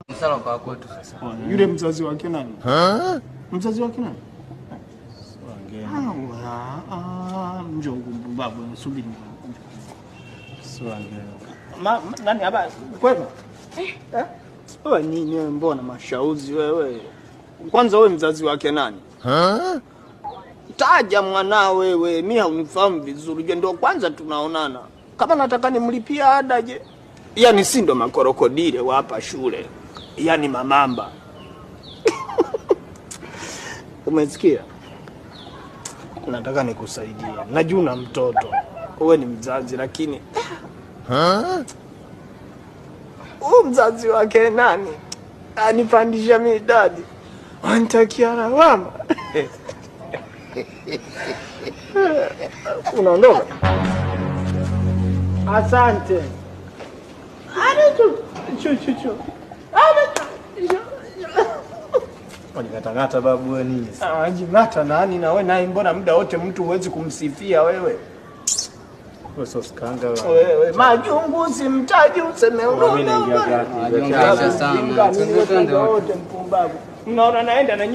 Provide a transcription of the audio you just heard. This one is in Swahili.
Msala kwa kwetu sasa. Yule mzazi wake nani? Mzazi wake nani? Njoo babu, subiri. Nani hapa? Kwema? Eh? Wewe nini wewe, mbona mashauzi wewe? Kwanza wewe mzazi wake nani? Taja mwanao wewe, mimi haunifahamu vizuri. Je, ndio kwanza tunaonana. Kama nataka nimlipie ada je? Yaani si ndo makorokodile wa hapa shule. Yaani mamamba. Umesikia? Nataka nikusaidie. Najua una mtoto. Wewe ni mzazi lakini huyu mzazi wake nani? Anipandisha mimi dadi. Wanitakia lawama. Unaondoka? Asante. Chu chu chu. Wajikatakata babu wewe nini? Ah, jing'ata nani na wewe naye, mbona muda wote mtu huwezi kumsifia wewe? Wewe sio skanga wewe. Wewe majungu simtaji useme Mimi naingia gati. Majungu sana. Mimi Twende wote. wote mpumbavu. Mnaona naenda na